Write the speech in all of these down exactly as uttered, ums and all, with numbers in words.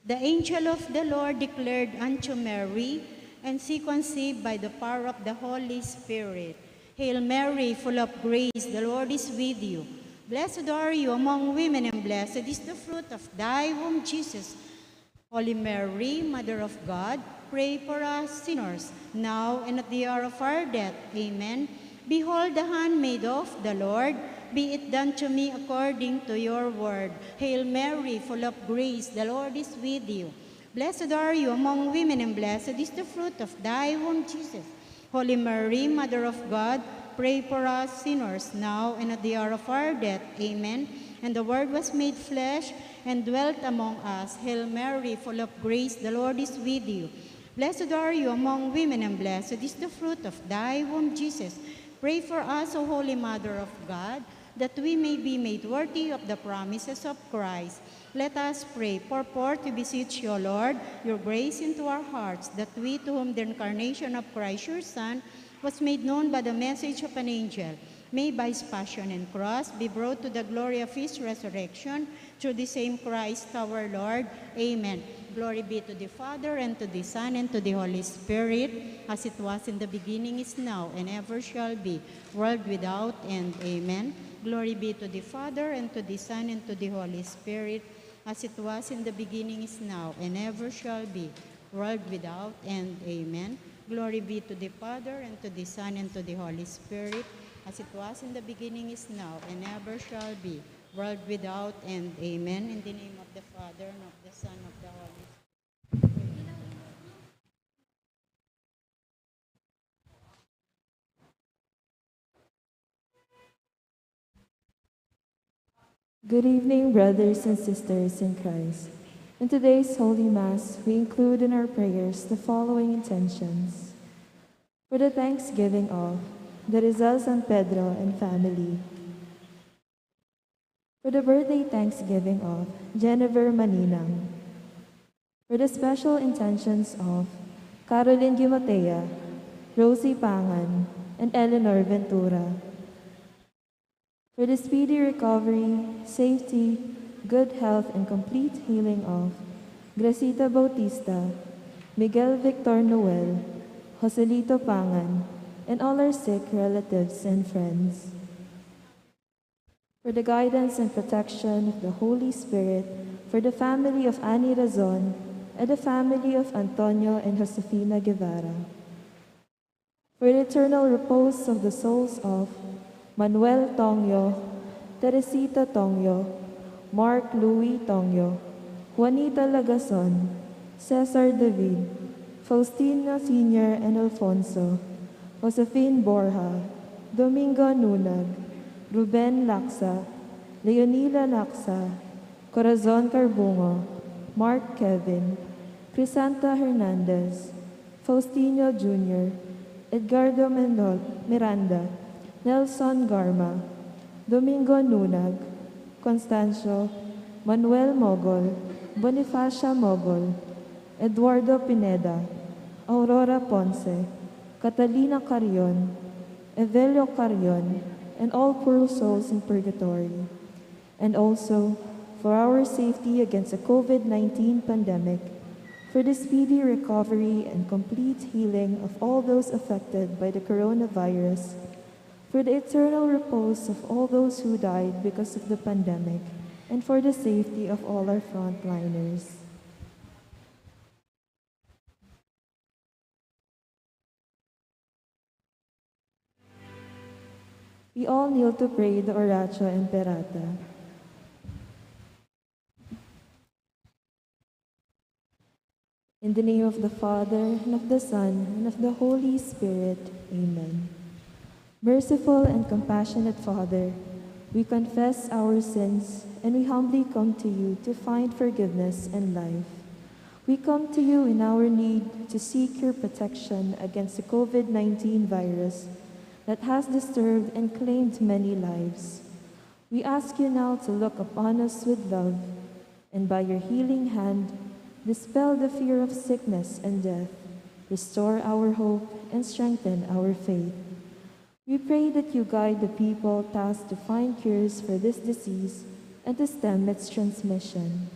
The angel of the Lord declared unto Mary, and she conceived by the power of the Holy Spirit. Hail Mary, full of grace, the Lord is with you. Blessed are you among women, and blessed is the fruit of thy womb, Jesus. Holy Mary, Mother of God, pray for us sinners, now and at the hour of our death. Amen. Behold the handmaid of the Lord, be it done to me according to your word. Hail Mary, full of grace, the Lord is with you. Blessed are you among women, and blessed is the fruit of thy womb, Jesus. Holy Mary, Mother of God, pray for us sinners, now and at the hour of our death. Amen. And the Word was made flesh and dwelt among us. Hail Mary, full of grace, the Lord is with you. Blessed are you among women, and blessed is the fruit of thy womb, Jesus. Pray for us, O Holy Mother of God, that we may be made worthy of the promises of Christ. Let us pray. Purport: We beseech you, O Lord, your grace into our hearts, that we, to whom the incarnation of Christ your Son was made known by the message of an angel, may by his passion and cross be brought to the glory of his resurrection, through the same Christ our Lord. Amen. Glory be to the Father, and to the Son, and to the Holy Spirit, as it was in the beginning, is now, and ever shall be, world without end. Amen. Glory be to the Father, and to the Son, and to the Holy Spirit, as it was in the beginning, is now, and ever shall be, world without end. Amen. Glory be to the Father, and to the Son, and to the Holy Spirit, as it was in the beginning, is now, and ever shall be, world without end. Amen. In the name of the Father, and of the Son, of the Holy Spirit. Good evening, brothers and sisters in Christ. In today's Holy Mass, we include in our prayers the following intentions. For the thanksgiving of the Rizal San Pedro and family. For the birthday thanksgiving of Jennifer Maninang. For the special intentions of Caroline Gimotea, Rosie Pangan, and Eleanor Ventura. For the speedy recovery, safety, good health, and complete healing of Gracita Bautista, Miguel Victor Noel, Joselito Pangan, and all our sick relatives and friends. For the guidance and protection of the Holy Spirit, for the family of Annie Razon and the family of Antonio and Josefina Guevara. For the eternal repose of the souls of Manuel Tongyo, Teresita Tongyo, Mark Louis Tongyo, Juanita Lagason, Cesar David, Faustino Senior and Alfonso, Josephine Borja, Domingo Nunag, Ruben Laksa, Leonila Laksa, Corazon Carbungo, Mark Kevin, Crisanta Hernandez, Faustino Junior, Edgardo Mendol-, Miranda, Nelson Garma, Domingo Nunag, Constancio, Manuel Mogol, Bonifacia Mogol, Eduardo Pineda, Aurora Ponce, Catalina Carrion, Evelio Carrion, and all poor souls in purgatory. And also, for our safety against the COVID nineteen pandemic, for the speedy recovery and complete healing of all those affected by the coronavirus, for the eternal repose of all those who died because of the pandemic, and for the safety of all our frontliners. We all kneel to pray the Oratio Imperata. In the name of the Father, and of the Son, and of the Holy Spirit. Amen. Merciful and compassionate Father, we confess our sins and we humbly come to you to find forgiveness and life. We come to you in our need to seek your protection against the COVID nineteen virus that has disturbed and claimed many lives. We ask you now to look upon us with love, and by your healing hand, dispel the fear of sickness and death, restore our hope, and strengthen our faith. We pray that you guide the people tasked to find cures for this disease and to stem its transmission.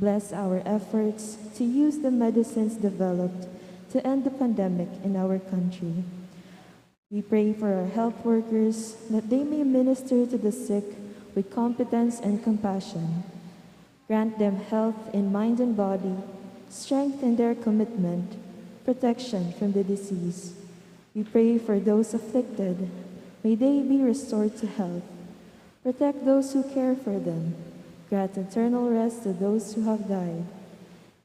Bless our efforts to use the medicines developed to end the pandemic in our country. We pray for our health workers that they may minister to the sick with competence and compassion. Grant them health in mind and body, strength in their commitment, protection from the disease. We pray for those afflicted. May they be restored to health. Protect those who care for them. Grant eternal rest to those who have died.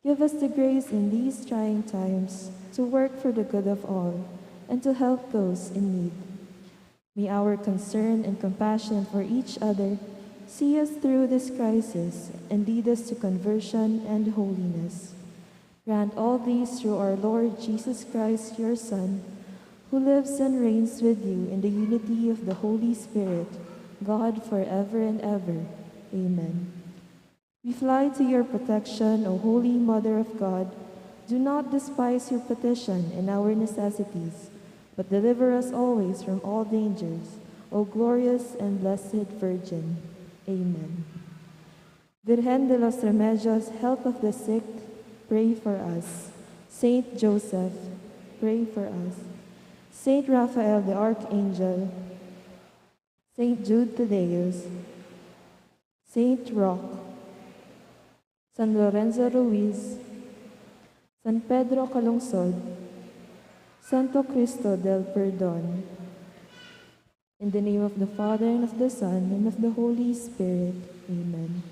Give us the grace in these trying times to work for the good of all and to help those in need. May our concern and compassion for each other see us through this crisis and lead us to conversion and holiness. Grant all these through our Lord Jesus Christ, your Son, who lives and reigns with you in the unity of the Holy Spirit, God, forever and ever. Amen. We fly to your protection, O Holy Mother of God. Do not despise your petition in our necessities, but deliver us always from all dangers, O glorious and blessed Virgin. Amen. Virgen de los Remedios, health of the sick, pray for us. Saint Joseph, pray for us. Saint Raphael the Archangel, Saint Jude Thaddeus, Saint Roch, San Lorenzo Ruiz, San Pedro Calungsod, Santo Cristo del Perdon. In the name of the Father, and of the Son, and of the Holy Spirit. Amen.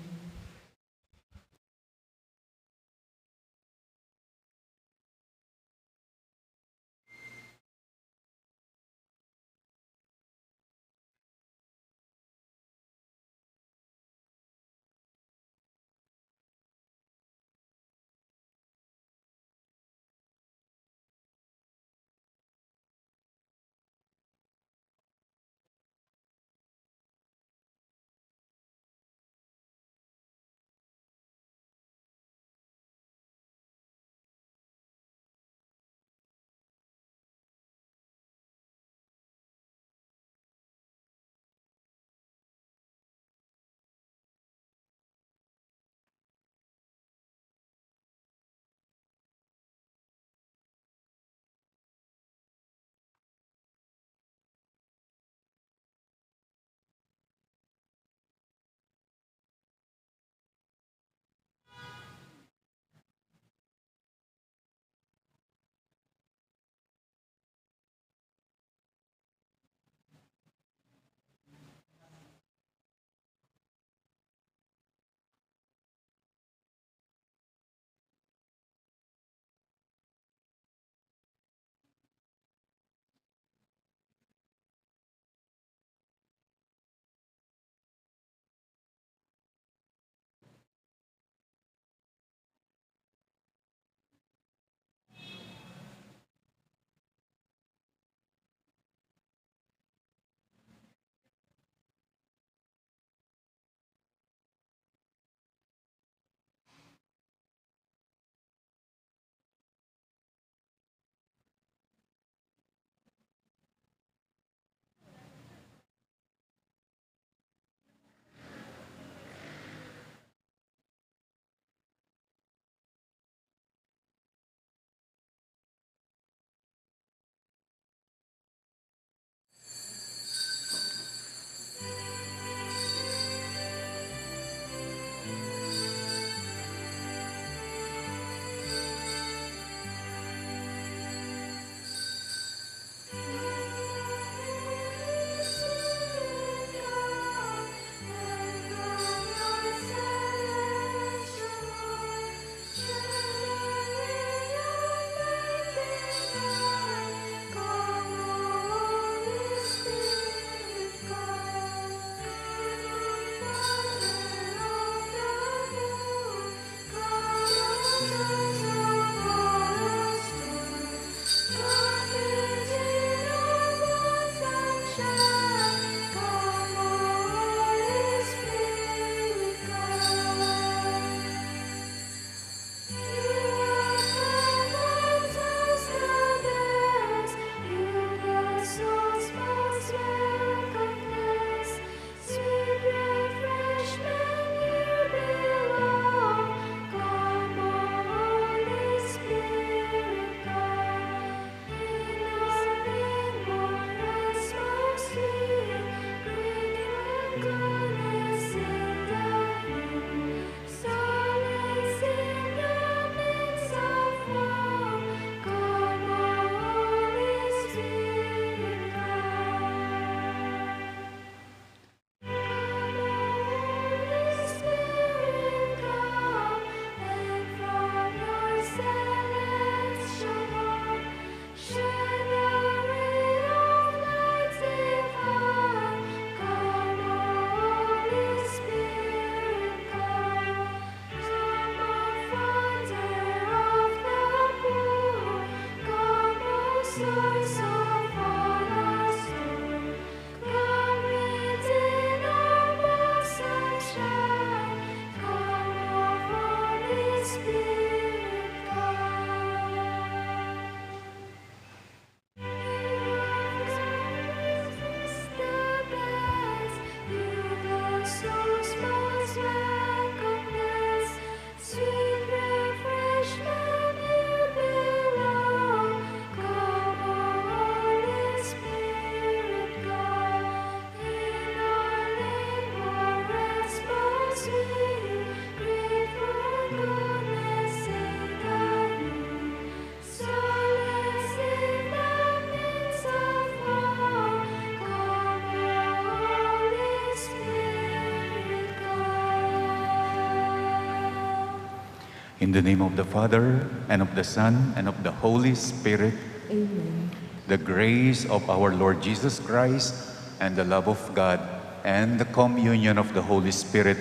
In the name of the Father, and of the Son, and of the Holy Spirit. Amen. The grace of our Lord Jesus Christ, and the love of God, and the communion of the Holy Spirit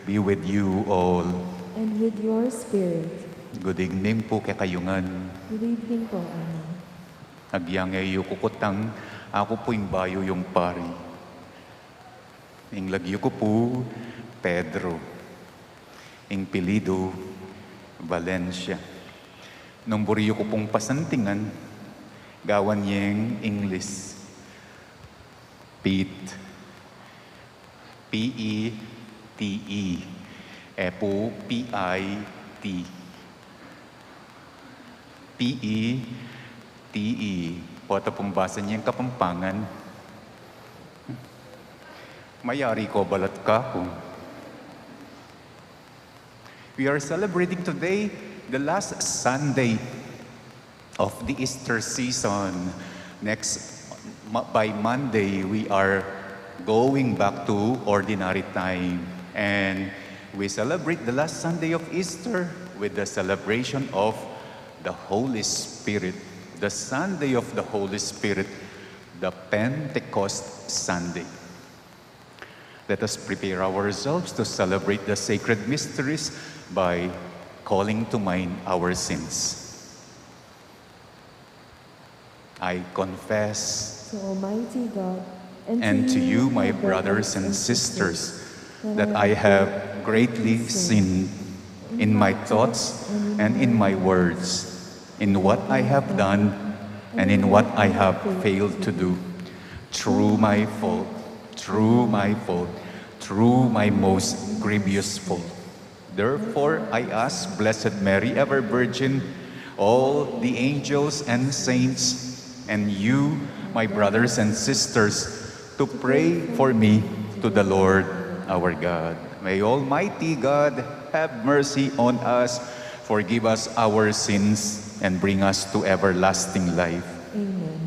be with you all. And with your spirit. Good evening pu kekayu ngan. Good evening pu, Ama. Agyang e yu ku kutang, aku pu ing bayu yung pari. Ing lagyu ku pu, Pedro. Ing pilidu, Valencia. Nung buri yu ku pung pasantingan, gawan yeng English. Pete. P E T E. E pu P I T. P E T E. Pota pung basa neng Kapampangan. Mayari ko balat ka ku. We are celebrating today the last Sunday of the Easter season. Next, mo-, by Monday, we are going back to ordinary time. And we celebrate the last Sunday of Easter with the celebration of the Holy Spirit, the Sunday of the Holy Spirit, the Pentecost Sunday. Let us prepare ourselves to celebrate the sacred mysteries by calling to mind our sins. I confess to Almighty God and to you, my brothers and sisters, that I have greatly sinned in my thoughts and in my words, in what I have done and in what I have failed to do, through my fault, through my fault, through my most grievous fault. Therefore, I ask Blessed Mary, ever Virgin, all the angels and saints, and you, my brothers and sisters, to pray for me to the Lord our God. May Almighty God have mercy on us, forgive us our sins, and bring us to everlasting life. Amen.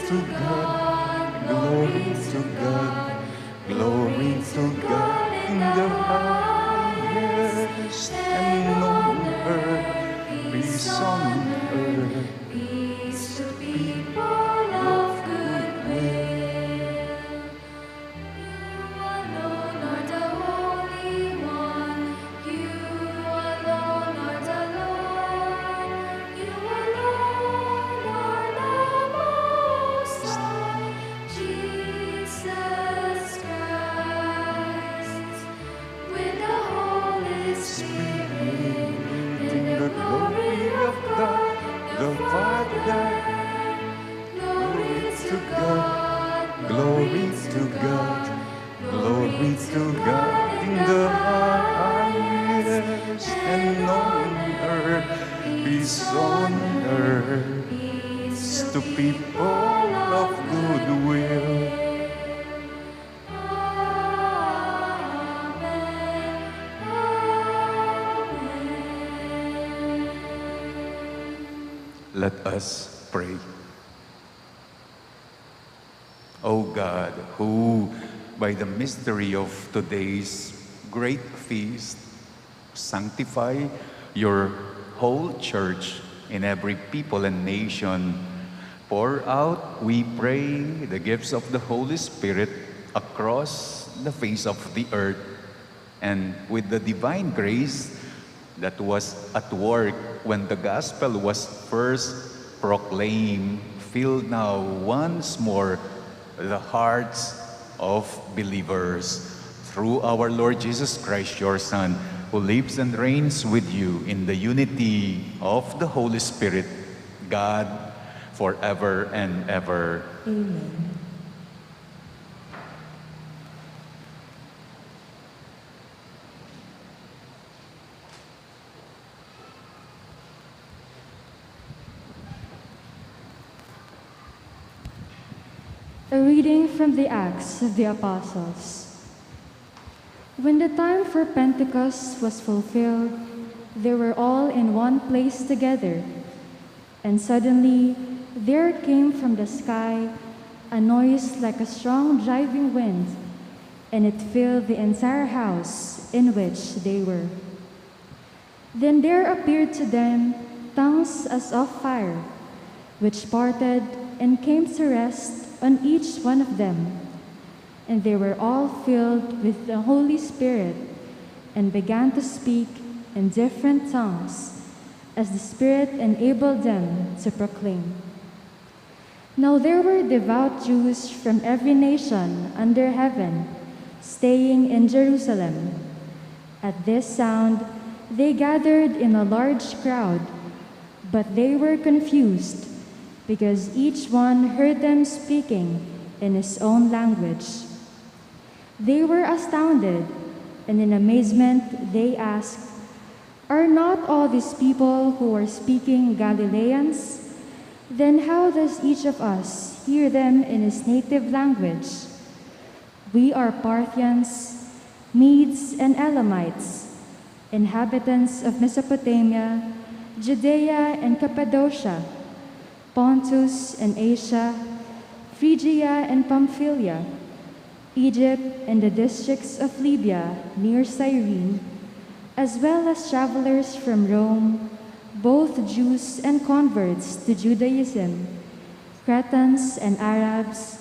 To God, glory to God, glory to God in the highest, and on earth peace on earth, peace to people of good will. You alone are the Holy One. You alone are the Lord. You alone are the Most High, Jesus Christ. With the Holy Spirit, in the glory of God the Father. Glory to God, glory to God, glory to God in the highest, and on earth peace on earth, peace to people of good will. Amen. Amen. Let us pray. O God, who by the mystery of today's great feast sanctify your whole church in every people and nation, pour out, we pray, the gifts of the Holy Spirit across the face of the earth, and with the divine grace that was at work when the gospel was first proclaimed, fill now once more the hearts of believers. Through our Lord Jesus Christ, your Son, who lives and reigns with you in the unity of the Holy Spirit, God, forever and ever. Amen. A reading from the Acts of the Apostles. When the time for Pentecost was fulfilled, they were all in one place together. And suddenly there came from the sky a noise like a strong driving wind, and it filled the entire house in which they were. Then there appeared to them tongues as of fire, which parted and came to rest on each one of them. And they were all filled with the Holy Spirit and began to speak in different tongues as the Spirit enabled them to proclaim. Now there were devout Jews from every nation under heaven staying in Jerusalem. At this sound, they gathered in a large crowd, but they were confused because each one heard them speaking in his own language. They were astounded, and in amazement they asked, "Are not all these people who are speaking Galileans? Then how does each of us hear them in his native language? We are Parthians, Medes and Elamites, inhabitants of Mesopotamia, Judea and Cappadocia, Pontus and Asia, Phrygia and Pamphylia, Egypt and the districts of Libya near Cyrene, as well as travelers from Rome, both Jews and converts to Judaism, Cretans and Arabs,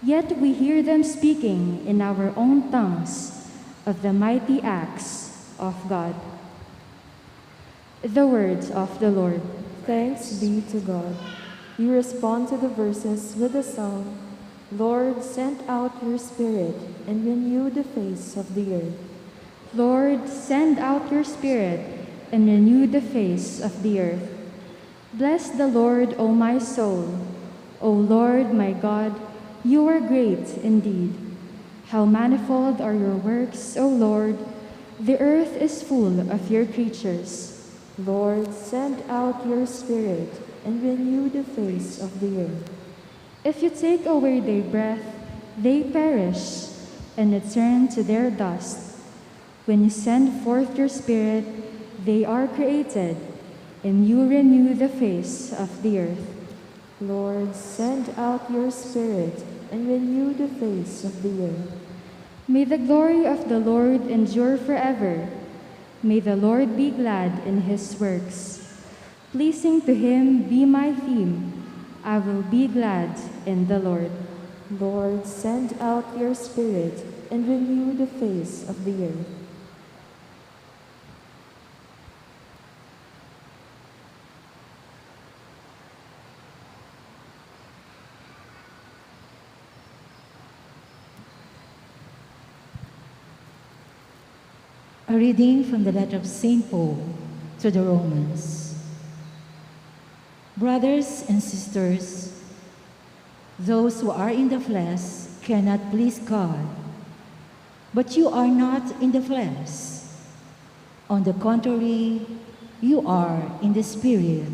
yet we hear them speaking in our own tongues of the mighty acts of God." The word of the Lord. Thanks be to God. We respond to the verses with the song, "Lord, send out your Spirit and renew the face of the earth." Lord, send out your Spirit and renew the face of the earth. Bless the Lord, O my soul. O Lord, my God, you are great indeed. How manifold are your works, O Lord! The earth is full of your creatures. Lord, send out your Spirit and renew the face of the earth. If you take away their breath, they perish and return to their dust. When you send forth your Spirit, they are created, and you renew the face of the earth. Lord, send out your Spirit and renew the face of the earth. May the glory of the Lord endure forever. May the Lord be glad in his works. Pleasing to him be my theme. I will be glad in the Lord. Lord, send out your Spirit and renew the face of the earth. A reading from the letter of Saint Paul to the Romans. Brothers and sisters, those who are in the flesh cannot please God. But you are not in the flesh. On the contrary, you are in the Spirit.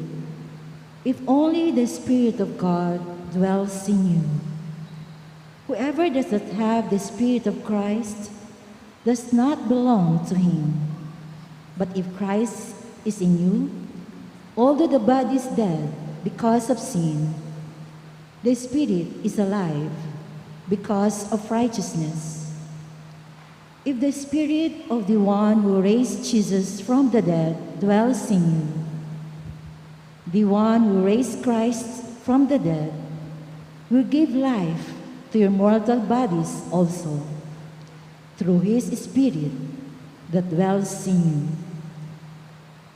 If only the Spirit of God dwells in you. Whoever does not have the Spirit of Christ does not belong to him. But if Christ is in you, although the body is dead because of sin, the Spirit is alive because of righteousness. If the Spirit of the one who raised Jesus from the dead dwells in you, the one who raised Christ from the dead will give life to your mortal bodies also, through his Spirit that dwells in you.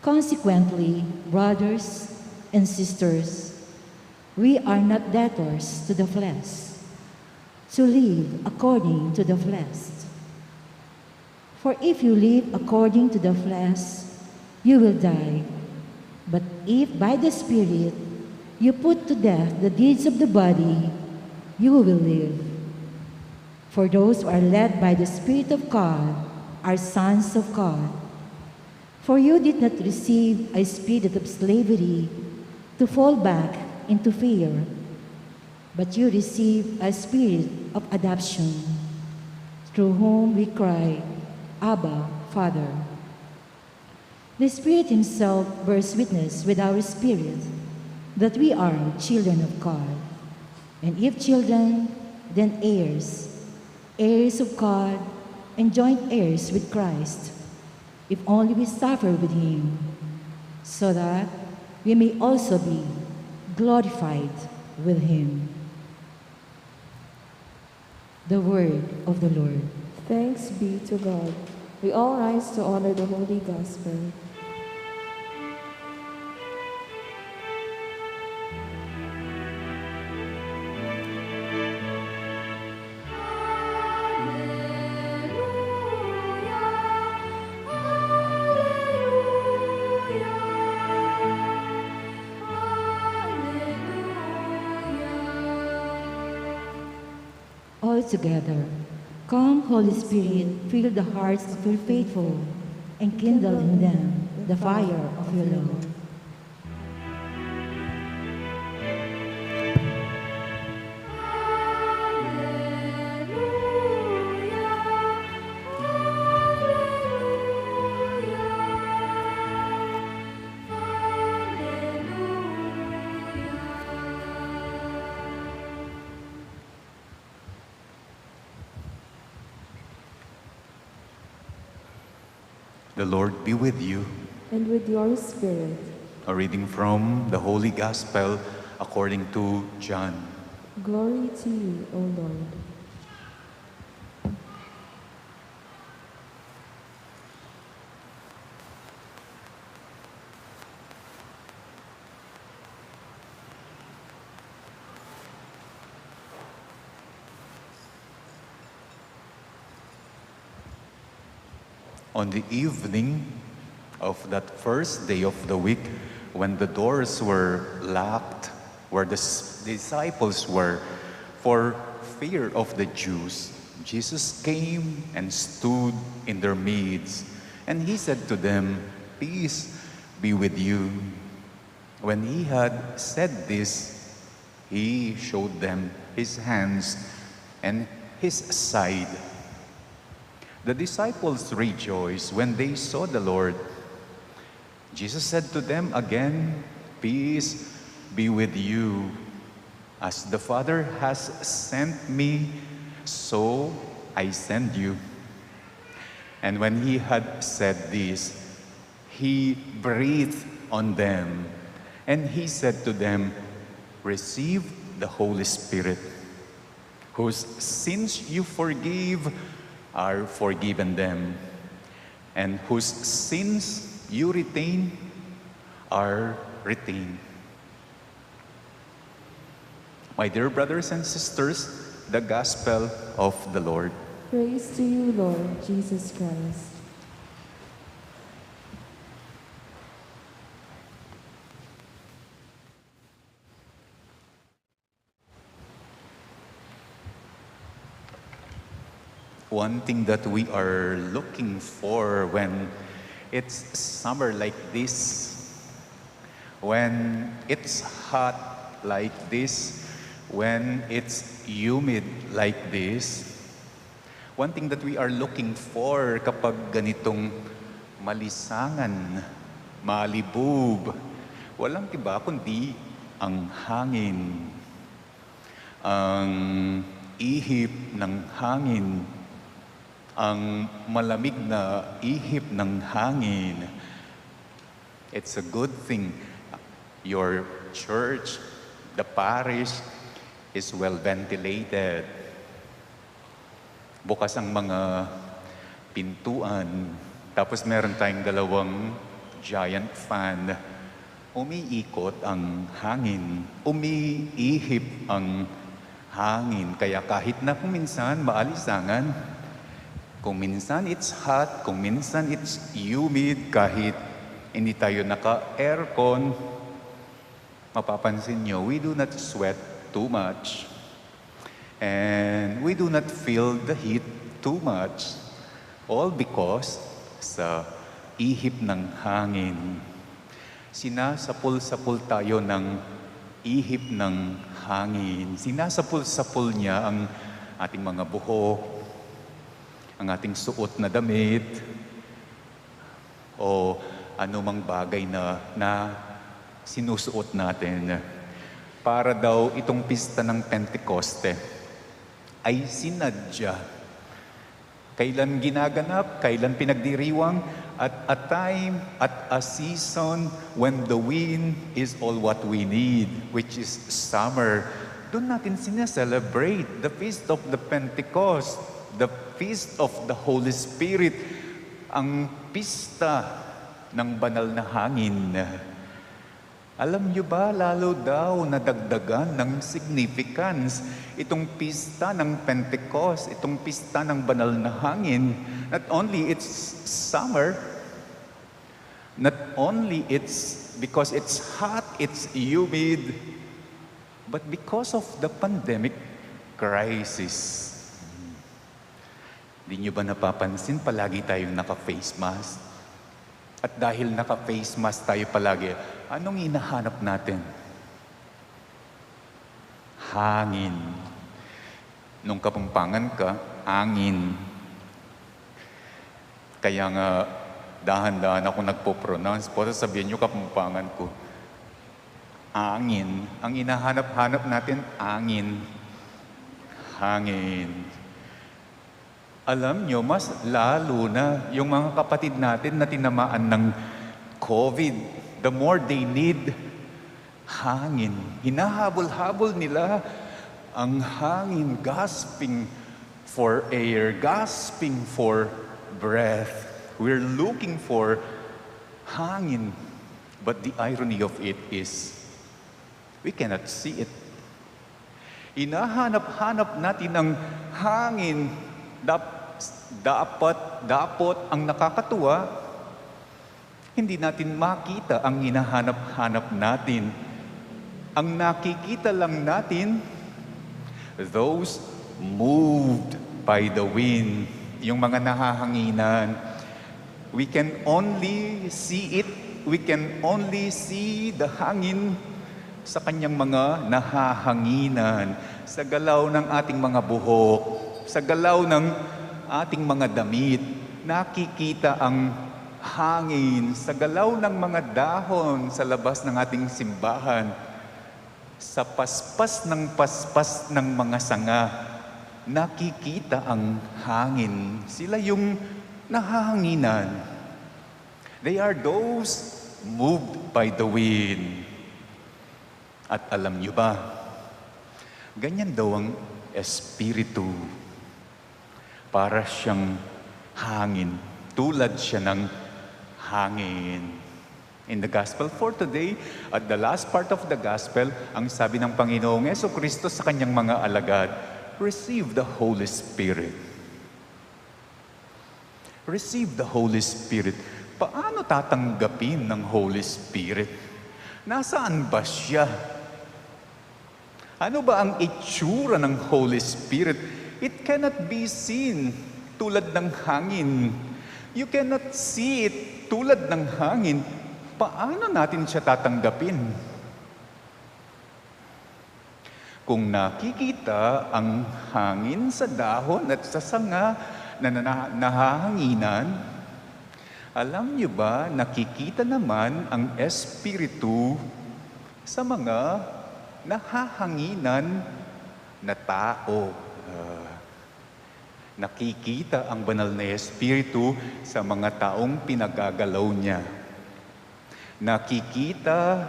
Consequently, brothers and sisters, we are not debtors to the flesh, to live according to the flesh. For if you live according to the flesh, you will die. But if by the Spirit you put to death the deeds of the body, you will live. For those who are led by the Spirit of God are sons of God. For you did not receive a spirit of slavery to fall back into fear, but you received a spirit of adoption, through whom we cry, "Abba, Father." The Spirit himself bears witness with our spirit that we are children of God. And if children, then heirs, heirs of God, and joint heirs with Christ, if only we suffer with him, so that we may also be glorified with him. The word of the Lord. Thanks be to God. We all rise to honor the Holy Gospel. All together. Come, Holy Spirit, fill the hearts of your faithful, and kindle in them the fire of your love. The Lord be with you. And with your spirit. A reading from the Holy Gospel according to John. Glory to you, O Lord. On the evening of that first day of the week, when the doors were locked, where the s-, disciples were, for fear of the Jews, Jesus came and stood in their midst, and he said to them, "Peace be with you." When he had said this, he showed them his hands and his side. The disciples rejoiced when they saw the Lord. Jesus said to them again, "Peace be with you." As the Father has sent me, so I send you." And when he had said this, he breathed on them, and he said to them, "Receive the Holy Spirit. Whose sins you forgive are forgiven them, and whose sins you retain are retained." My dear brothers and sisters, the gospel of the Lord. Praise to you, Lord Jesus Christ. One thing that we are looking for when it's summer like this, when it's hot like this, when it's humid like this, one thing that we are looking for kapag ganitong malisangan, malibub, walang iba kundi ang hangin. Ang ihip ng hangin, ang malamig na ihip ng hangin. It's a good thing your church, the parish, is well ventilated. Bukas ang mga pintuan. Tapos meron tayong dalawang giant fan. Umiikot ang hangin. Umiihip ang hangin. Kaya kahit na kung minsan maalisangan, kung minsan it's hot, kung minsan it's humid, kahit hindi tayo naka-aircon, mapapansin nyo, we do not sweat too much. And we do not feel the heat too much. All because sa ihip ng hangin. Sinasapul-sapul tayo ng ihip ng hangin. Sinasapul-sapul niya ang ating mga buhok, ang ating suot na damit, o anumang bagay na, na sinusuot natin. Para daw itong pista ng Pentekoste ay sinadya. Kailan ginaganap, kailan pinagdiriwang, at a time, at a season when the wind is all what we need, which is summer. Doon natin sineselebrate the Feast of the Pentecost, the Feast of the Holy Spirit, ang pista ng banal na hangin. Alam nyo ba, lalo daw nadagdagan ng significance itong pista ng Pentecost, itong pista ng banal na hangin. Not only it's summer, not only it's because it's hot, it's humid, but because of the pandemic crisis. Di nyo ba napapansin, palagi tayong naka-face mask? At dahil naka-face mask tayo palagi, anong hinahanap natin? Hangin. Nung Kapampangan ka, angin. Kaya nga, dahan-dahan ako nagpo-pronounce. Para sabihin nyo, Kapampangan ko. Angin. Ang hinahanap-hanap natin, angin. Hangin. Alam nyo, mas lalo na yung mga kapatid natin na tinamaan ng COVID, the more they need hangin. Hinahabol-habol nila ang hangin, gasping for air, gasping for breath. We're looking for hangin. But the irony of it is, we cannot see it. Hinahanap-hanap natin ang hangin, dap-, dapat, dapot ang nakakatuwa, hindi natin makita ang hinahanap-hanap natin. Ang nakikita lang natin, those moved by the wind, yung mga nahahanginan. We can only see it, we can only see the hangin sa kanyang mga nahahanginan, sa galaw ng ating mga buhok, sa galaw ng ating mga damit. Nakikita ang hangin sa galaw ng mga dahon sa labas ng ating simbahan. Sa paspas ng paspas ng mga sanga, nakikita ang hangin. Sila yung nahahanginan. They are those moved by the wind. At alam nyo ba, ganyan daw ang Espiritu. Para siyang hangin. Tulad siya ng hangin. In the gospel for today, at the last part of the gospel, ang sabi ng Panginoong Yesu Kristo sa kanyang mga alagad, "Receive the Holy Spirit." Receive the Holy Spirit. Paano tatanggapin ng Holy Spirit? Nasaan ba siya? Ano ba ang itsura ng Holy Spirit? It cannot be seen, tulad ng hangin. You cannot see it, tulad ng hangin. Paano natin siya tatanggapin? Kung nakikita ang hangin sa dahon at sa sanga na, na, na nahahanginan, alam nyo ba, nakikita naman ang Espiritu sa mga nahahanginan na tao. Ah, nakikita ang banal na Espiritu sa mga taong pinagagalaw niya. Nakikita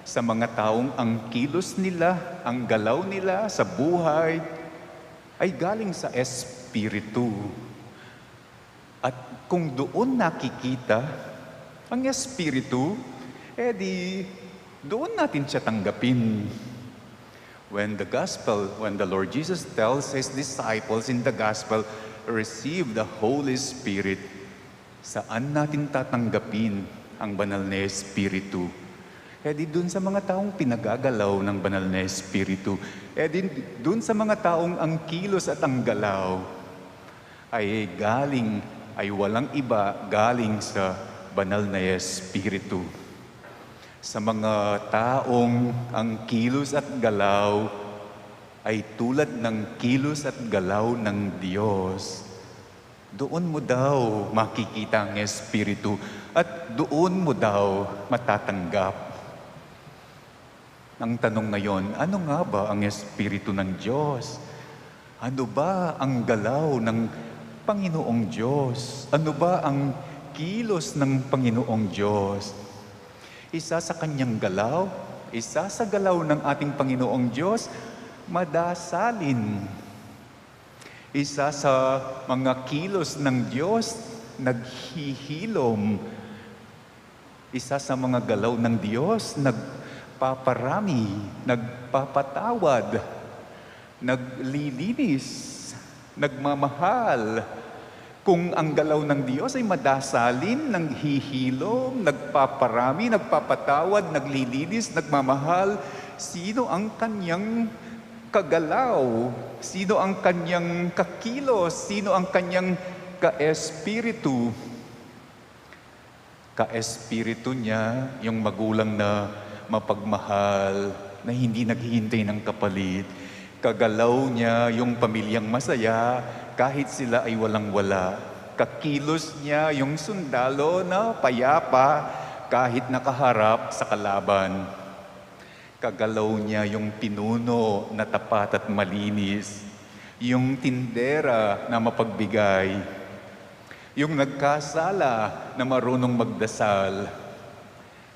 sa mga taong ang kilos nila, ang galaw nila sa buhay ay galing sa Espiritu. At kung doon nakikita ang Espiritu, eh di doon natin siya tanggapin. When the gospel, when the Lord Jesus tells his disciples in the gospel, "Receive the Holy Spirit," saan natin tatanggapin ang banal na Espiritu? Eh di dun sa mga taong pinagagalaw ng banal na Espiritu. Eh di dun sa mga taong ang kilos at ang galaw ay galing, ay walang iba, galing sa banal na Espiritu. Sa mga taong ang kilos at galaw ay tulad ng kilos at galaw ng Diyos, doon mo daw makikita ang Espiritu at doon mo daw matatanggap. Ang tanong ngayon, ano nga ba ang Espiritu ng Diyos? Ano ba ang galaw ng Panginoong Diyos? Ano ba ang kilos ng Panginoong Diyos? Isa sa kanyang galaw, isa sa galaw ng ating Panginoong Diyos, madasalin. Isa sa mga kilos ng Diyos, naghihilom. Isa sa mga galaw ng Diyos, nagpaparami, nagpapatawad, naglilinis, nagmamahal. Kung ang galaw ng Diyos ay madasalin, naghihilom, nagpaparami, nagpapatawad, naglilinis, nagmamahal, sino ang kanyang kagalaw? Sino ang kanyang kakilos? Sino ang kanyang kaespiritu? Kaespiritu niya yung magulang na mapagmahal, na hindi naghihintay ng kapalit. Kagalaw niya yung pamilyang masaya kahit sila ay walang-wala. Kakilos niya yung sundalo na payapa kahit nakaharap sa kalaban. Kagalaw niya yung pinuno na tapat at malinis, yung tindera na mapagbigay, yung nagkasala na marunong magdasal.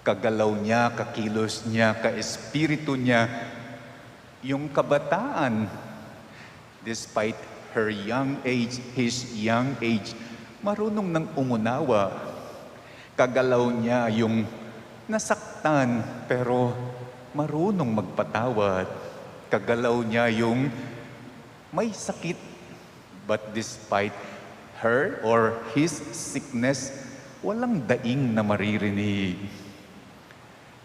Kagalaw niya, kakilos niya, kaespiritu niya, yung kabataan, despite her young age, his young age, marunong nang umunawa. Kagalaw niya yung nasaktan, pero marunong magpatawad. Kagalaw niya yung may sakit, but despite her or his sickness, walang daing na maririnig.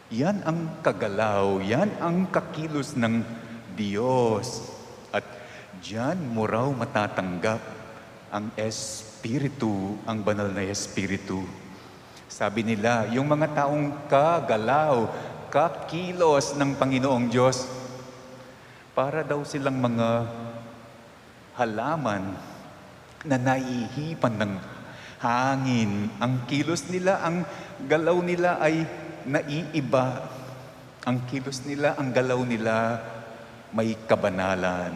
Yan ang kagalaw, yan ang kakilos ng Diyos. At diyan mo raw matatanggap ang Espiritu, ang banal na Espiritu. Sabi nila, yung mga taong kagalaw, kakilos ng Panginoong Diyos, para daw silang mga halaman na naihipan ng hangin. Ang kilos nila, ang galaw nila ay naiiba. Ang kilos nila, ang galaw nila, may kabanalan.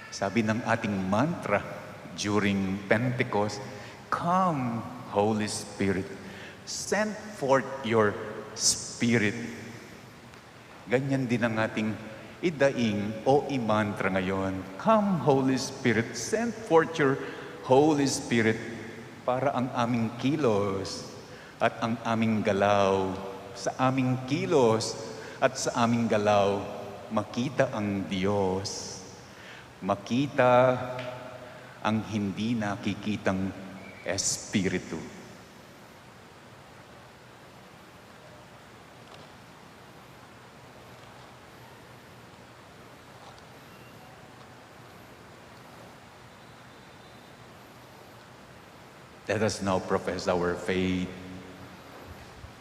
Sabi ng ating mantra during Pentecost, "Come, Holy Spirit, send forth your Spirit." Ganyan din ang ating idaing o i-mantra ngayon. "Come, Holy Spirit, send forth your Holy Spirit para ang aming kilos at ang aming galaw, sa aming kilos at sa aming galaw, makita ang Diyos. Makita ang hindi nakikitang Espiritu." Let us now profess our faith.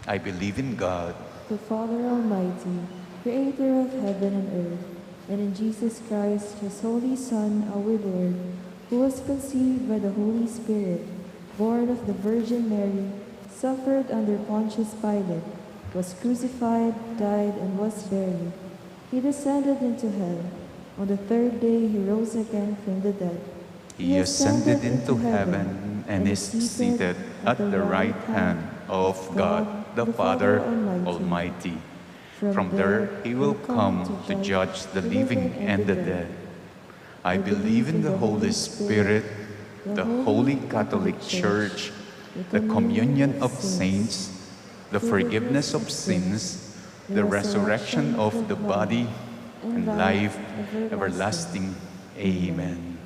I believe in God, the Father Almighty, creator of heaven and earth, and in Jesus Christ, his only Son, our Lord, who was conceived by the Holy Spirit, born of the Virgin Mary, suffered under Pontius Pilate, was crucified, died, and was buried. He descended into hell. On the third day he rose again from the dead. He ascended into heaven and is seated at the right hand of God the Father Almighty. From there he will come to judge the living and the dead. I believe in the Holy Spirit, the Holy Catholic Church, the communion of saints, the forgiveness of sins, the resurrection of the body, and life everlasting. Amen.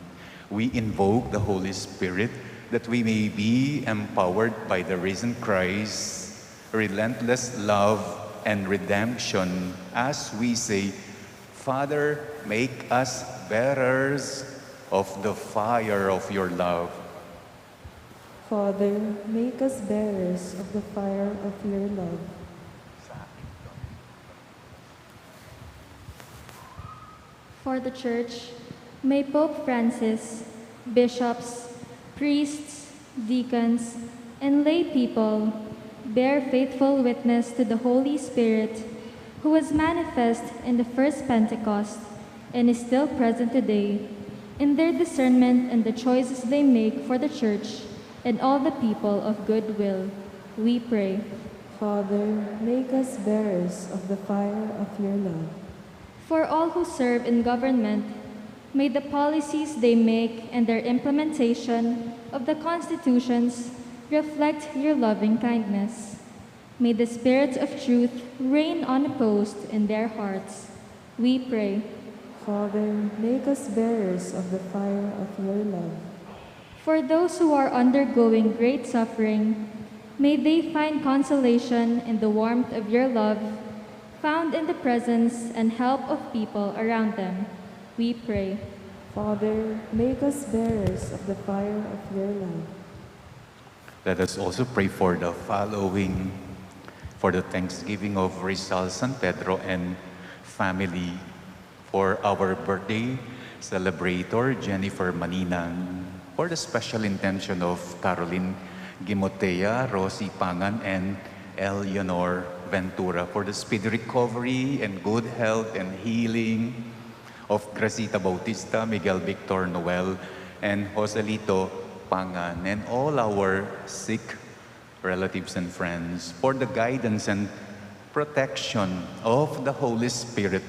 We invoke the Holy Spirit that we may be empowered by the risen Christ, relentless love, and redemption as we say, "Father, make us bearers of the fire of your love." Father, make us bearers of the fire of your love. For the Church, may Pope Francis, bishops, priests, deacons, and lay people bear faithful witness to the Holy Spirit, who was manifest in the first Pentecost and is still present today, in their discernment and the choices they make for the Church and all the people of goodwill. We pray. Father, make us bearers of the fire of your love. For all who serve in government, may the policies they make and their implementation of the constitutions reflect your loving kindness. May the spirit of truth reign unopposed in their hearts. We pray. Father, make us bearers of the fire of your love. For those who are undergoing great suffering, may they find consolation in the warmth of your love, found in the presence and help of people around them. We pray. Father, make us bearers of the fire of your love. Let us also pray for the following, for the thanksgiving of Rizal San Pedro and family, for our birthday celebrator, Jennifer Maninang, for the special intention of Caroline Gimotea, Rosie Pangan, and Eleanor Ventura, for the speedy recovery and good health and healing of Gracita Bautista, Miguel Victor Noel, and Joselito Pangan, and all our sick relatives and friends, for the guidance and protection of the Holy Spirit,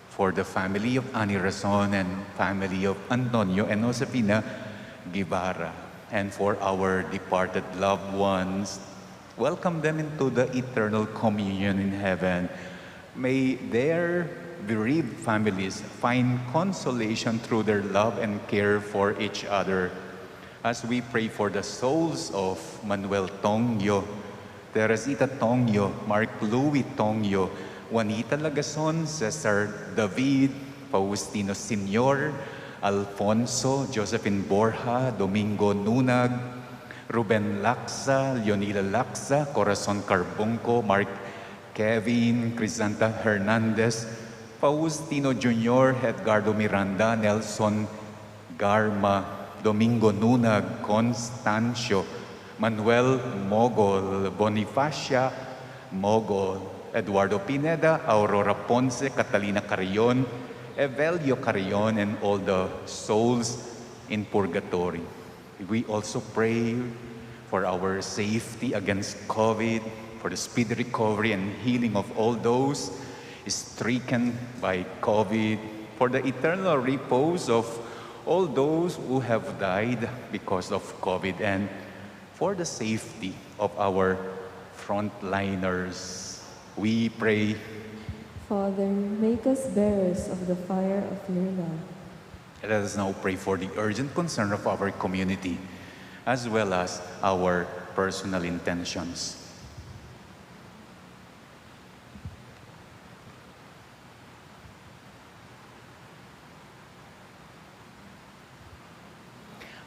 for the family of Annie Rason and family of Antonio and Josefina Guevara, and for our departed loved ones. Welcome them into the eternal communion in heaven. May their bereaved families find consolation through their love and care for each other. As we pray for the souls of Manuel Tongyo, Teresita Tongyo, Mark Louis Tongyo, Juanita Lagason, Cesar David, Faustino Senior, Alfonso, Josephine Borja, Domingo Nunag, Ruben Laksa, Leonila Laksa, Corazon Carbonco, Mark Kevin, Crisanta Hernandez, Faustino Junior, Edgardo Miranda, Nelson Garma, Domingo Nunag, Constancio, Manuel Mogol, Bonifacia Mogol, Eduardo Pineda, Aurora Ponce, Catalina Carrion, Evelio Carrion, and all the souls in purgatory. We also pray for our safety against COVID, for the speedy recovery and healing of all those stricken by COVID, for the eternal repose of all those who have died because of COVID, and for the safety of our frontliners. We pray. Father, make us bearers of the fire of your love. Let us now pray for the urgent concern of our community, as well as our personal intentions.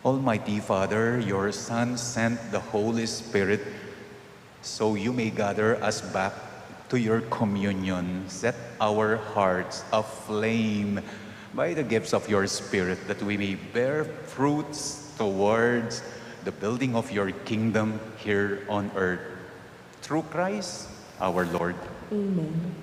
Almighty Father, your Son sent the Holy Spirit so you may gather us back to your communion. Set our hearts aflame by the gifts of your Spirit, that we may bear fruits towards the building of your kingdom here on earth. Through Christ our Lord. Amen.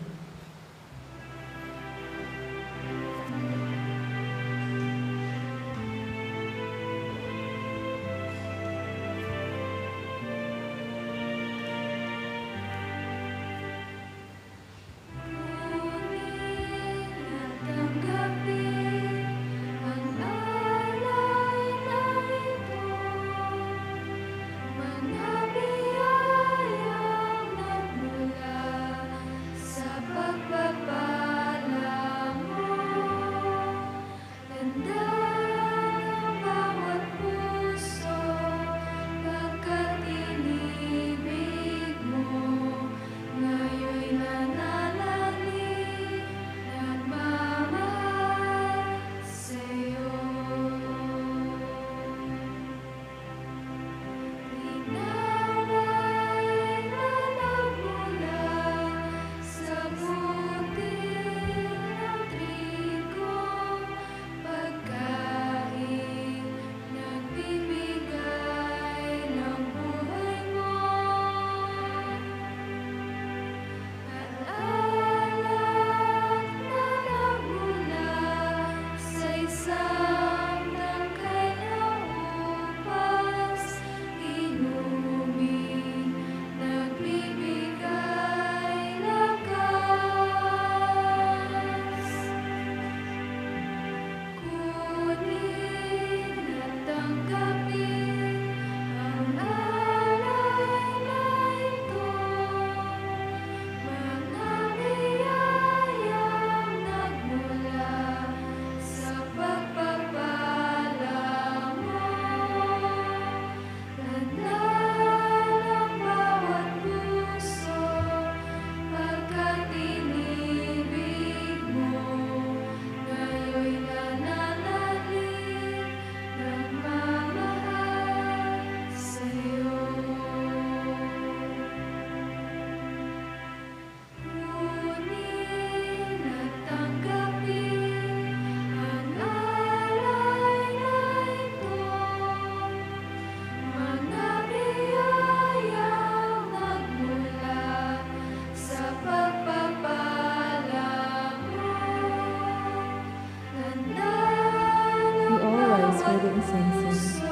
We all rise for the incense.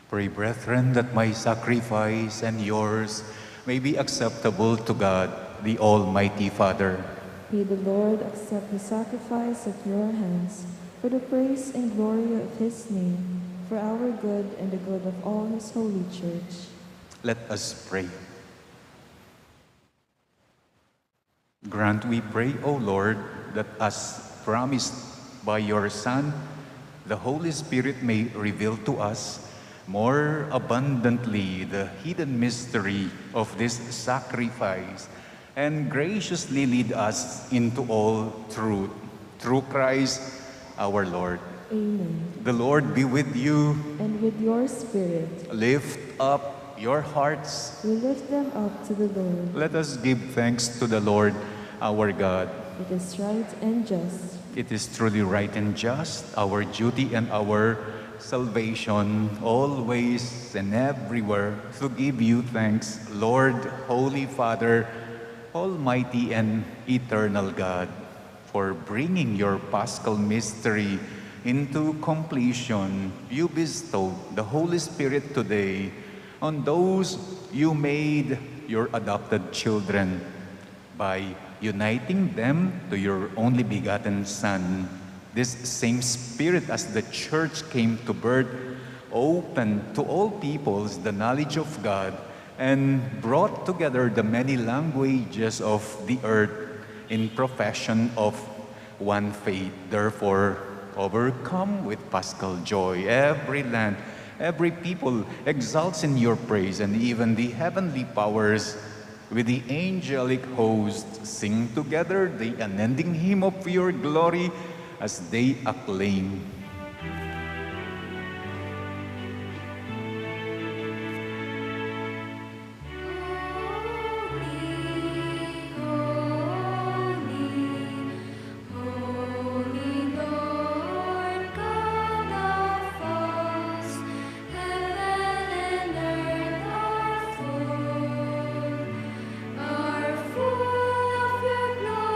Pray, brethren, that my sacrifice and yours may be acceptable to God, the Almighty Father. May the Lord accept the sacrifice at your hands for the praise and glory of his name, for our good and the good of all his holy church. Let us pray. Grant, we pray, O Lord, that as promised by your Son, the Holy Spirit may reveal to us more abundantly the hidden mystery of this sacrifice and graciously lead us into all truth. Through Christ our Lord. Amen. The Lord be with you. And with your spirit. Lift up Your hearts. We lift them up to the Lord. Let us give thanks to the Lord our God. It is right and just. It is truly right and just, our duty and our salvation, always and everywhere, to give you thanks, Lord, Holy Father, Almighty and Eternal God, for bringing your Paschal mystery into completion. You bestowed the Holy Spirit today on those you made your adopted children by uniting them to your only begotten Son. This same Spirit, as the Church came to birth, opened to all peoples the knowledge of God and brought together the many languages of the earth in profession of one faith. Therefore, overcome with Paschal joy, every land, every people exalts in your praise, and even the heavenly powers with the angelic host sing together the unending hymn of your glory as they acclaim. Holy, holy, Lord God of hosts, heaven and earth are full, are full of your glory.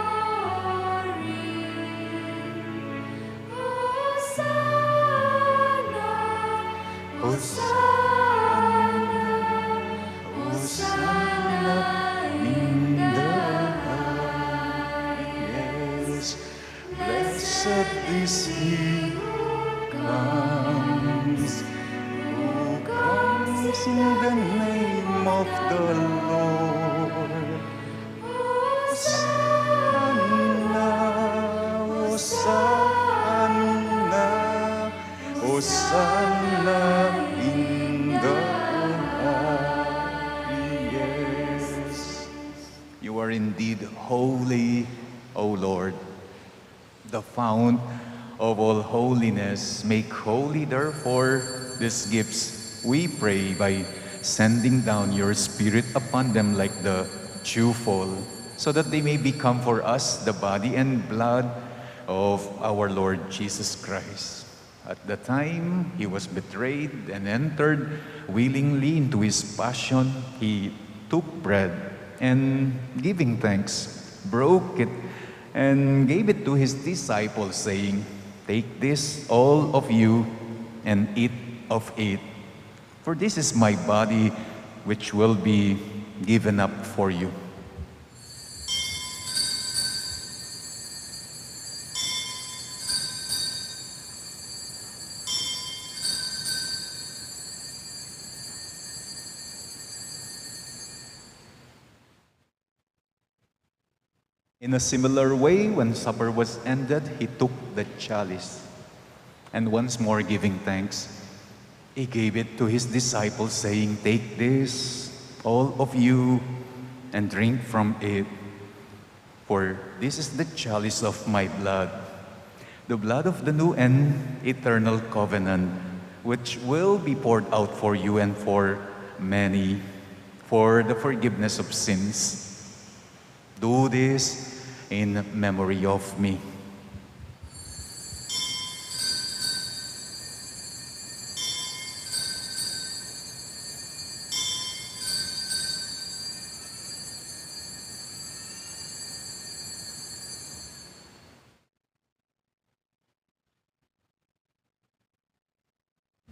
Hosanna, Hosanna, Hosanna in the highest. Blessed is he who comes, who comes in the name of the Lord. Hosanna, Hosanna, Hosanna in the highest. You are indeed holy, O Lord, the fount of all holiness. Make holy, therefore, these gifts, we pray, by sending down your Spirit upon them like the dewfall, so that they may become for us the body and blood of our Lord Jesus Christ. At the time he was betrayed and entered willingly into his passion, he took bread and, giving thanks, broke it and gave it to his disciples, saying, "Take this, all of you, and eat of it. For this is my body, which will be given up for you." In a similar way, when supper was ended, he took the chalice, and once more giving thanks, he gave it to his disciples, saying, "Take this, all of you, and drink from it. For this is the chalice of my blood, the blood of the new and eternal covenant, which will be poured out for you and for many for the forgiveness of sins. Do this in memory of me."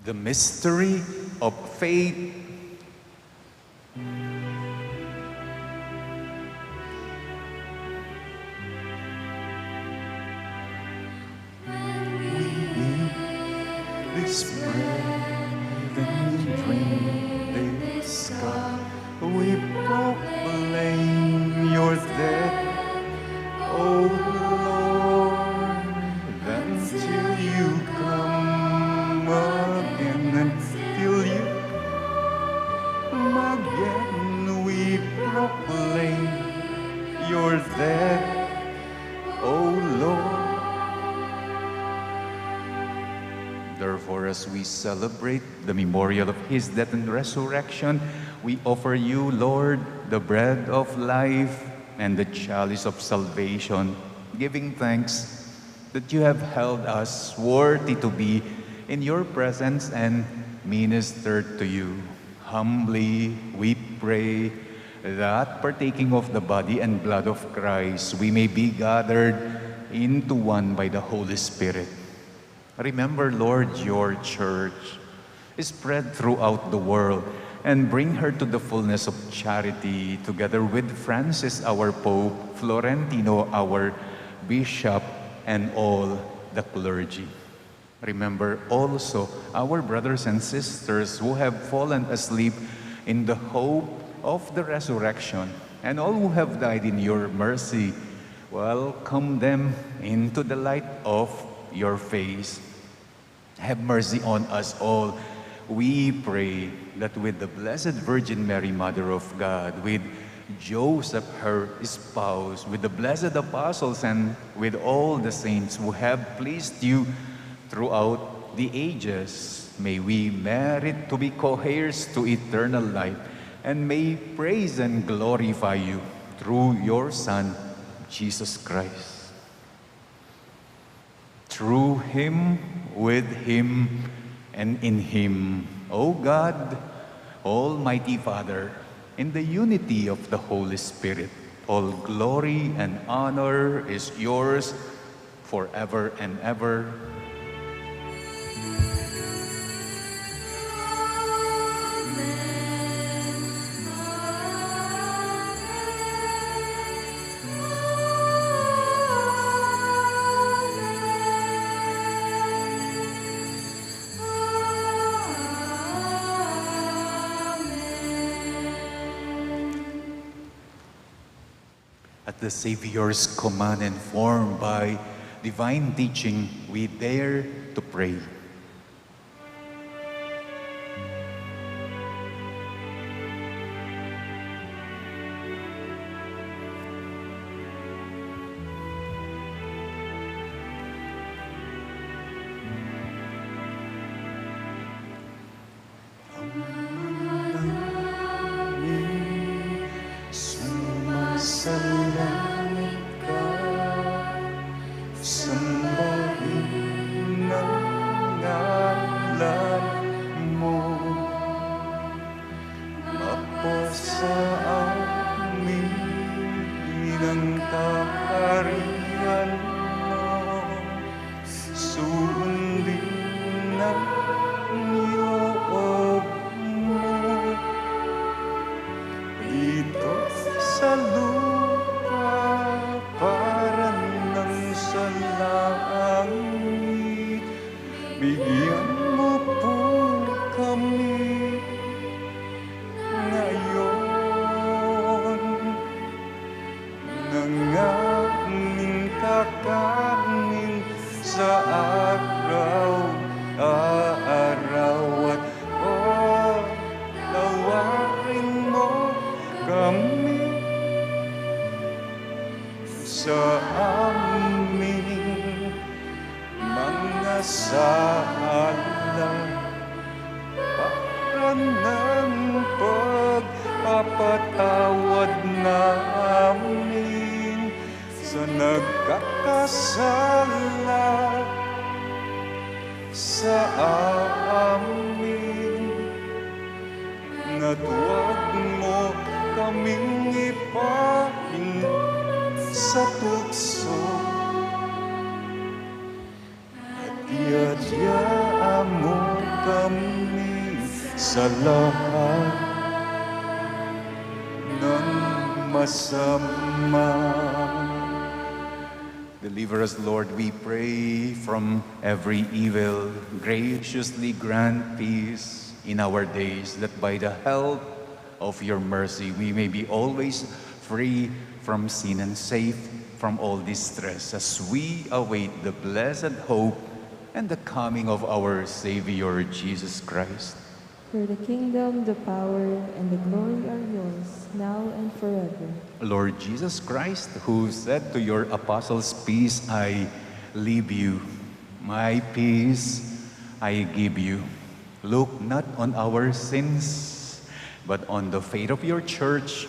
The mystery of faith. When we eat this bread and drink this cup, we proclaim your death, O Lord, until you come again, until you For as we celebrate the memorial of his death and resurrection, we offer you, Lord, the bread of life and the chalice of salvation, giving thanks that you have held us worthy to be in your presence and minister to you. Humbly we pray that, partaking of the body and blood of Christ, we may be gathered into one by the Holy Spirit. Remember, Lord, your church is spread throughout the world, and bring her to the fullness of charity, together with Francis, our Pope, Florentino, our Bishop, and all the clergy. Remember also our brothers and sisters who have fallen asleep in the hope of the resurrection, and all who have died in your mercy. Welcome them into the light of your face. Have mercy on us all, we pray, that with the Blessed Virgin Mary, Mother of God, with Joseph, her spouse, with the blessed apostles, and with all the saints who have pleased you throughout the ages, may we merit to be co-heirs to eternal life, and may praise and glorify you through your Son, Jesus Christ. Through him, with him, and in him, O God, Almighty Father, in the unity of the Holy Spirit, all glory and honor is yours forever and ever. At the Savior's command, informed by divine teaching, we dare to pray. Ama mi, sumasalangit ka, sambahin ang ngalan mo, mapasa amin ang kaharian mo, sundin ang loob mo dito sa lupa para nang sa langit. Bigyan mo po kami ngayon ng aming kakanin sa araw-araw, at patawarin mo kami sa aming mga sala, para ng pagpapatawad namin sa nagkakasala sa amin. At huwag mo kaming ipaintulot sa tukso, at iadya mo kami sa lahat ng masama. Deliver us, Lord, we pray, from every evil. Graciously grant peace in our days, that by the help of your mercy we may be always free from sin and safe from all distress, as we await the blessed hope and the coming of our Savior Jesus Christ. For the kingdom, the power, and the glory are yours, now and forever. Lord Jesus Christ, who said to your apostles, "Peace I leave you, my peace I give you. Look not on our sins, but on the faith of your church,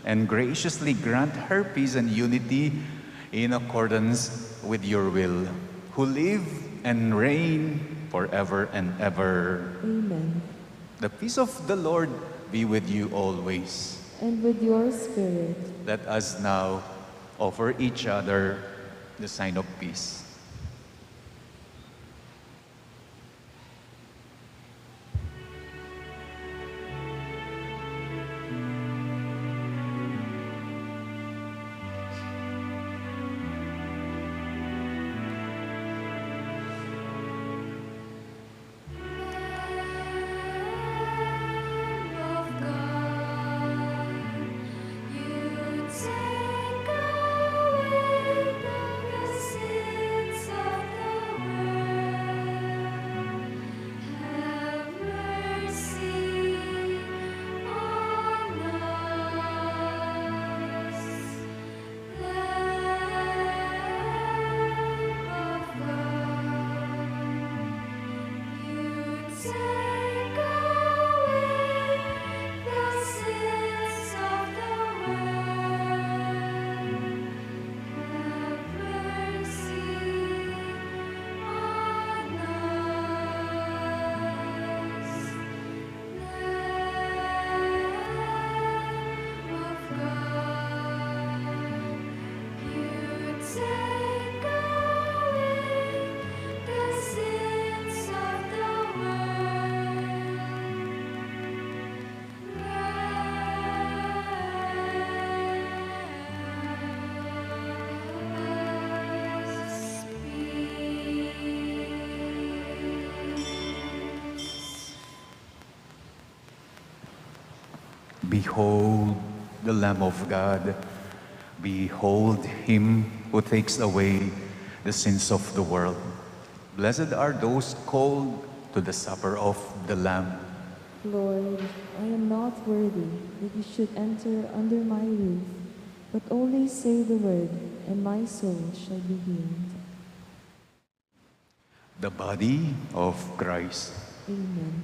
and graciously grant her peace and unity in accordance with your will, who live and reign forever and ever. Amen. The peace of the Lord be with you always. And with your spirit. Let us now offer each other the sign of peace. Behold the Lamb of God. Behold him who takes away the sins of the world. Blessed are those called to the supper of the Lamb. Lord, I am not worthy that you should enter under my roof, but only say the word, and my soul shall be healed. The body of Christ. Amen.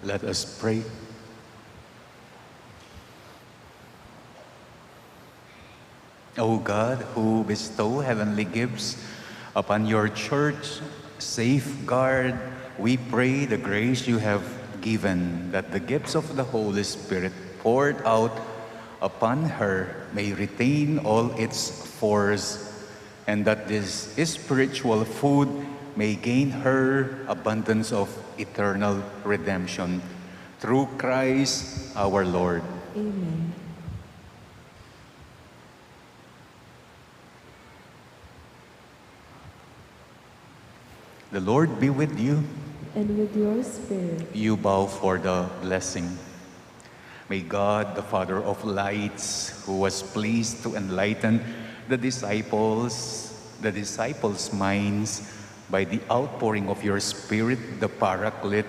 Let us pray. O God, who bestow heavenly gifts upon your church, safeguard, we pray, the grace you have given, that the gifts of the Holy Spirit poured out upon her may retain all its force, and that this spiritual food may gain her abundance of eternal redemption. Through Christ our Lord. Amen. The Lord be with you. And with your spirit. You bow for the blessing. May God, the Father of lights, who was pleased to enlighten the disciples, the disciples' minds by the outpouring of your Spirit, the Paraclete,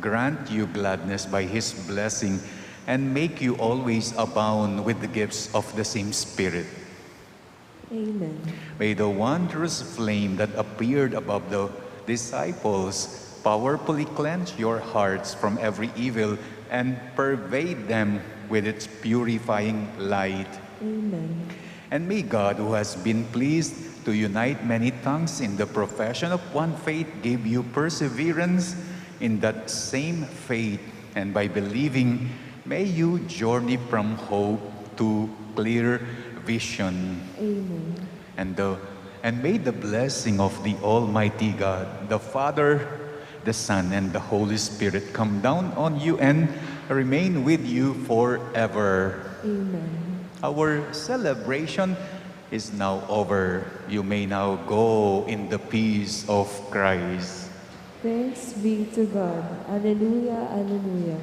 grant you gladness by his blessing and make you always abound with the gifts of the same Spirit. Amen. May the wondrous flame that appeared above the disciples powerfully cleanse your hearts from every evil and pervade them with its purifying light. Amen. And may God, who has been pleased to unite many tongues in the profession of one faith, give you perseverance in that same faith, and by believing, may you journey from hope to clear vision. Amen. And the, and may the blessing of the Almighty God, the Father, the Son, and the Holy Spirit come down on you and remain with you forever. Amen. Our celebration is now over. You may now go in the peace of Christ. Thanks be to God. Alleluia, alleluia.